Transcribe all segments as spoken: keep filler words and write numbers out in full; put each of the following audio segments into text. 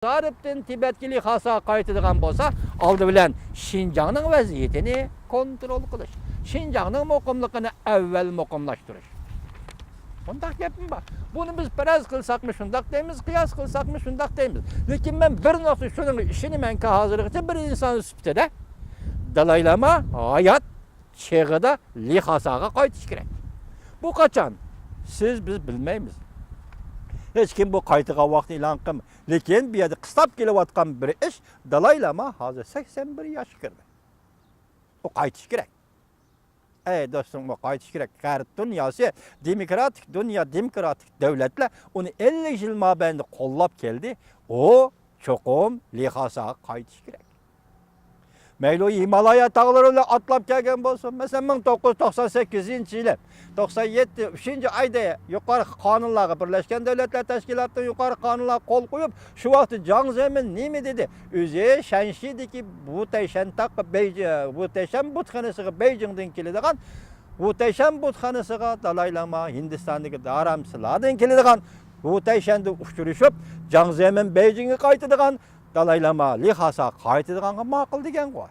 زارىپتىن تىبەتكە لىخاساغا قايتىدىغان بولسا، ئالدى بىلەن شىنجاڭنىڭ ۋەزىيىتىنى كونترول قىلىش، شىنجاڭنىڭ مۇقىملىقىنى ئەۋۋەل مۇقىملاشتۇرۇش. بۇنداق گەپمۇ بار. بۇنى بىز پەرەز قىلساقمۇ شۇنداق دەيمىز، قىياس قىلساقمۇ شۇنداق دەيمىز. لېكىن مەن بىر نۇقتا شۇنىڭغا ئىشىنىمەنكى، ھازىرغىچە بىر ئىنسان سۈپىتىدە دالاي لاما ھايات چېغىدا لىخاساغا قايتىش كېرەك. بۇ قاچان؟ سىز، بىز بىلمەيمىز. ھېچكىم بۇ قايتىدىغان ۋاقىتنى ئېلان قىلمىدى. لېكىن بۇ يەردە قىستاپ كېلىۋاتقان بىر ئىش، دالاي لاما ھازىر سەكسەن بىر ياشقا كىردى. ئۇ قايتىش كېرەك. ئەي دوستۇم، ئۇ قايتىش كېرەك. غەرب دۇنياسى، دېموكراتىك دۇنيا، دېموكراتىك دۆلەتلەر ئۇنى ئەللىك يىل مابەينىدە قوللاپ كەلدى. ئۇ چوقۇم لىخاساغا قايتىش كېرەك. مەيلى ئۇ ھىمالايا تاغلىرى بىلەن ئاتلاپ كەلگەن بولسۇن. مەسىلەن، مىڭ توققۇز يۈز توقسان سەككىزىنچى يىلى، توقسان يەتتە، ئۈچىنچى ئايدا يۇقىرى قانۇنلارغا، بىرلەشكەن دۆلەتلەر تەشكىلاتىنىڭ يۇقىرى قانۇنلارغا قول قويۇپ، شۇ ۋاقىتتا جاڭ زېمىن نېمە دېدى؟ ئۆزى شەنشىدىكى ۋۇتەيشەن تاغقا، بېيجى-، ۋۇتەيشەن بۇتخانىسىغا بېيجىڭدىن كېلىدىغان، ۋۇتەيشەن بۇتخانىسىغا دالاي لاما ھىندىستاندىكى دارامسىلاردىن كېلىدىغان، ۋۇتەيشەندە ئۇچرىشىپ، جاڭ زېمىن بېيجىڭغا قايتىدىغان، دالاي لاما لىخاسا قايتىدىغانغا ماقۇل دېگەنغۇ.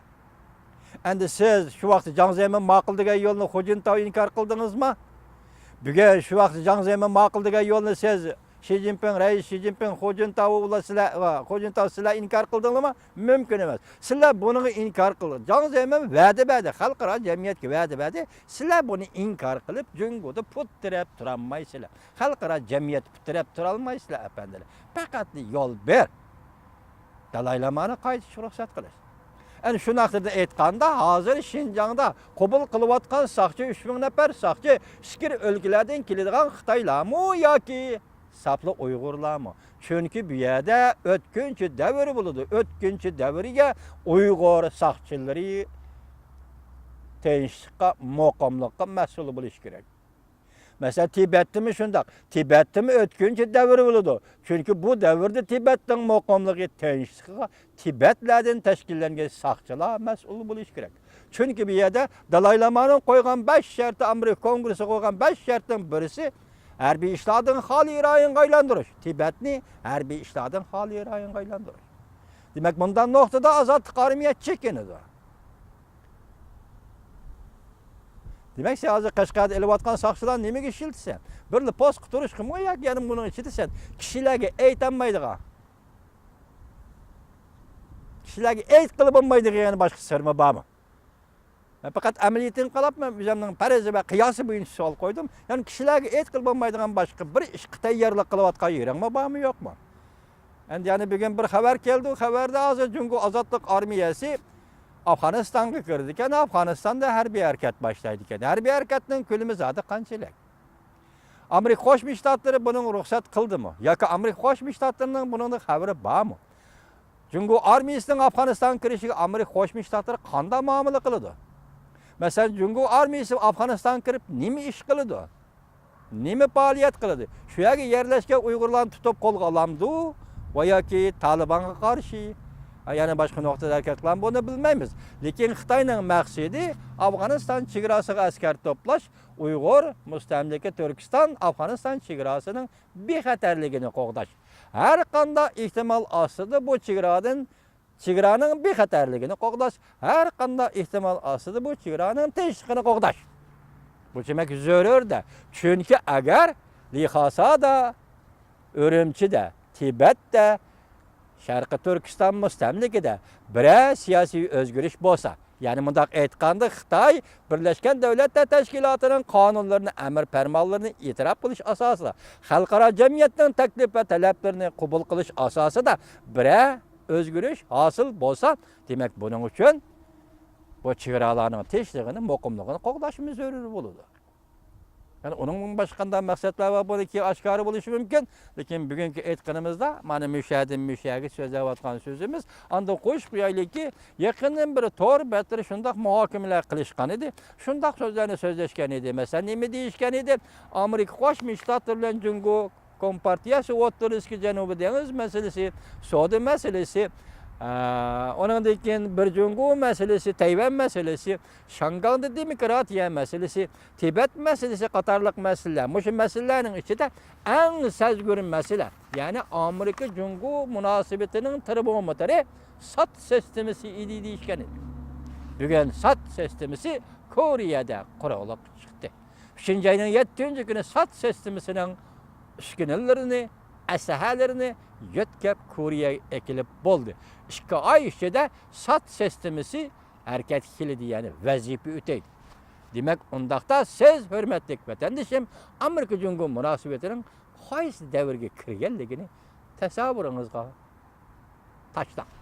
ئەمدى سىز شۇ ۋاقىتتا جاڭ زېمىن ماقۇل دېگەن يولنى خۇجىنتاۋ ئىنكار قىلدىڭىزمۇ؟ بۈگۈن شۇ ۋاقىتتا جاڭ زېمىن ماقۇل دېگەن يولنى سىز، شى جىنپىڭ، رەئىس شى جىنپىڭ، خۇجىنتاۋ ئۇلار سىلەر، خۇجىنتاۋ سىلەر ئىنكار قىلدىڭلارمۇ؟ مۇمكىن ئەمەس. سىلەر بۇنىڭغا ئىنكار قىلدىڭ. جاڭ زېمىن ۋەدە بەردى، خەلقئارا جەمئىيەتكە ۋەدە بەردى. سىلەر بۇنى ئىنكار قىلىپ، جۇڭگودا پۇت تىرەپ تۇرالمايسىلەر. خەلقئارا جەمئىيەت پۇت تىرەپ تۇرالمايسىلەر، ئەپەندىلەر. پەقەتلا يول بىر. دالاي لامانى قايتىشقا رۇخسەت قىلىش. ئەنە شۇ ناخشىدا ئېيتقاندا، ھازىر شىنجاڭدا قوبۇل قىلىۋاتقان ساقچى، ئۈچ مىڭ نەپەر ساقچى ئىچكىرى ئۆلكىلەردىن كېلىدىغان خىتايلارمۇ ياكى ساپلا ئۇيغۇرلارمۇ؟ چۈنكى بۇ يەردە ئۆتكۈنچى دەۋر بولىدۇ. ئۆتكۈنچى دەۋرگە ئۇيغۇر ساقچىلىرى تىنچلىققا، مۇقىملىققا مەسئۇل بولۇشى كېرەك. مەسىلەن، تىبەتتىمۇ شۇنداق. تىبەتتىمۇ ئۆتكۈنچى دەۋر بولىدۇ. چۈنكى بۇ دەۋردە تىبەتنىڭ مۇقىملىقى، تىنچلىقىغا تىبەتلەردىن تەشكىللەنگەن ساقچىلار مەسئۇل بولۇشى كېرەك. چۈنكى بۇ يەردە دالاي لامانىڭ قويغان بەش شەرتى، ئامېرىكا كونگرېسسى قويغان بەش شەرتنىڭ بىرسى ھەربىي ئىشلاردىن خالىي رايونغا ئايلاندۇرۇش. تىبەتنى ھەربىي ئىشلاردىن خالىي رايونغا ئايلاندۇرۇش. دېمەك، مۇنداق نۇقتىدا ئازادلىق ئارمىيە چېكىنىدۇ. دېمەك، سەن ھازىر قەشقەردە ئېلىۋاتقان ساقچىلارنى نېمىگە ئىشلىتىسەن؟ بىرلا پوستقا تۇرۇشقىمۇ ياكى يەنە بۇنىڭ ئىچىدە سەن كىشىلەرگە ئېيتالمايدىغان، كىشىلەرگە ئېيتقىلى بولمايدىغان يەنە باشقا سىرمۇ بارمۇ؟ مەن پەقەت ئەمەلىيىتىنى قاراپ، مەن ئۆزۈمنىڭ پەرىزى ۋە قىياسى بويىچە سوئال قويدۇم. يەنى كىشىلەرگە ئېيتقىلى بولمايدىغان باشقا بىر ئىشقا تەييارلىق قىلىۋاتقان يېرىڭمۇ بارمۇ، يوقمۇ؟ ئەمدى يەنە بۈگۈن بىر خەۋەر كەلدى. خەۋەردە ھازىر جۇڭگو ئازادلىق ئارمىيەسى ئافغانىستانغا كىرىدىكەن، ئافغانىستاندا ھەربىي ھەرىكەت باشلايدىكەن. ھەربىي ھەرىكەتنىڭ كۆلىمى زادى قانچىلىك؟ ئامېرىكا قوشما شتاتلىرى بۇنىڭغا رۇخسەت قىلدىمۇ؟ ياكى ئامېرىكا قوشما شتاتلىرىنىڭ بۇنىڭدىن خەۋىرى بارمۇ؟ جۇڭگو ئارمىيىسىنىڭ ئافغانىستانغا كىرىشىگە ئامېرىكا قوشما شتاتلىرى قانداق مۇئامىلە قىلىدۇ؟ مەسىلەن، جۇڭگو ئارمىيىسى ئافغانىستانغا كىرىپ نېمە ئىش قىلىدۇ؟ نېمە پائالىيەت قىلىدۇ؟ شۇ يەرگە يەرلەشكەن ئۇيغۇرلارنى تۇتۇپ قولغا ئالامدۇ ۋە ياكى تالىبانغا قارشى، يەنە باشقا نۇقتىدا ھەرىكەت قىلامدۇ، بۇنى بىلمەيمىز. لېكىن خىتاينىڭ مەقسىتى ئافغانىستان چېگراسىغا ئەسكەر توپلاش، ئۇيغۇر، مۇستەملىكە تۈركىستان، ئافغانىستان چېگراسىنىڭ بىخەتەرلىكىنى قوغداش. ھەر قانداق ئېھتىمال ئاستىدا بۇ چېگرادىن، چېگرانىڭ بىخەتەرلىكىنى قوغداش، ھەر قانداق ئېھتىمال ئاستىدا بۇ چېگرانىڭ تىنچلىقىنى قوغداش. بۇ دېمەك زۆرۈردە. چۈنكى ئەگەر لىخاسادا، ئۈرۈمچىدە، تىبەتتە، شەرقىي تۈركىستان مۇستەملىكىدە بىرەر سىياسىي ئۆزگىرىش بولسا، يەنى مۇنداق ئېيتقاندا، خىتاي بىرلەشكەن دۆلەتلەر تەشكىلاتىنىڭ قانۇنلىرىنى، ئەمىر پەرمانلىرىنى ئېتىراپ قىلىش ئاساسىدا، خەلقئارا جەمئىيەتنىڭ تەكلىپ ۋە تەلەپلىرىنى قوبۇل قىلىش ئاساسىدا بىرەر ئۆزگىرىش ھاسىل بولسا، دېمەك، بۇنىڭ ئۈچۈن بۇ چېگرالارنىڭ تىنچلىقىنى، مۇقىملىقىنى قوغداشمۇ زۆرۈر بولىدۇ. يەنى ئۇنىڭ باشقا قانداق مەقسەتلەر بار، بۇنىڭ كېيىن ئاشكارا بولۇشى مۇمكىن. لېكىن بۈگۈنكى ئېيتقىنىمىزدا، مانا مۇشۇ يەردىن مۇشۇ يەرگە سۆزلەۋاتقان سۆزىمىز. ئاندىن قوشۇپ قويايلىكى، يېقىندىن بېرى تور بەتلىرى شۇنداق مۇھاكىمىلەر قىلىشقان ئىدى، شۇنداق سۆزلەرنى سۆزلەشكەن ئىدى. مەسىلەن، نېمە دېيىشكەن ئىدى؟ ئامېرىكا قوشما شتاتلىرى بىلەن جۇڭگو كومپارتىيەسى ئوتتۇرىسىدىكى جەنۇبىي دېڭىز مەسىلىسى، سودا مەسىلىسى، ئە، ئۇنىڭدىن كېيىن بىر جۇڭگو مەسىلىسى، تەيۋەن مەسىلىسى، شاڭگاڭدا دېموكراتىيە مەسىلىسى، تىبەت مەسىلىسى قاتارلىق مەسىلىلەر. مۇشۇ مەسىلىلەرنىڭ ئىچىدە ئەڭ سەزگۈر مەسىلە، يەنى ئامېرىكا جۇڭگو مۇناسىۋىتىنىڭ تېرمومېتىرى سات سىستېمىسى ئىدى دېيىشكەن ئىدى. بۈگۈن سات سىستېمىسى كورېيەدە قۇرۇقلۇققا چىقتى. ئۈچىنچى ئاينىڭ يەتتىنچى كۈنى سات سىستېمىسىنىڭ ئۈسكۈنىلىرىنى، ئەسلىھەلىرىنى يۆتكەپ كورېيەگە ئەكېلىپ بولدى. ئىككى ئاي ئىچىدە سات سىستېمىسى ھەرىكەتكە كېلىدۇ، يەنى ۋەزىپە ئۆتەيدۇ. دېمەك، ئۇنداقتا سىز، ھۆرمەتلىك ۋەتەندىشىم، ئامېرىكا جۇڭگو مۇناسىۋىتىنىڭ قايسى دەۋرگە كىرگەنلىكىنى تەسەۋۋۇرىڭىزغا تاشلاڭ.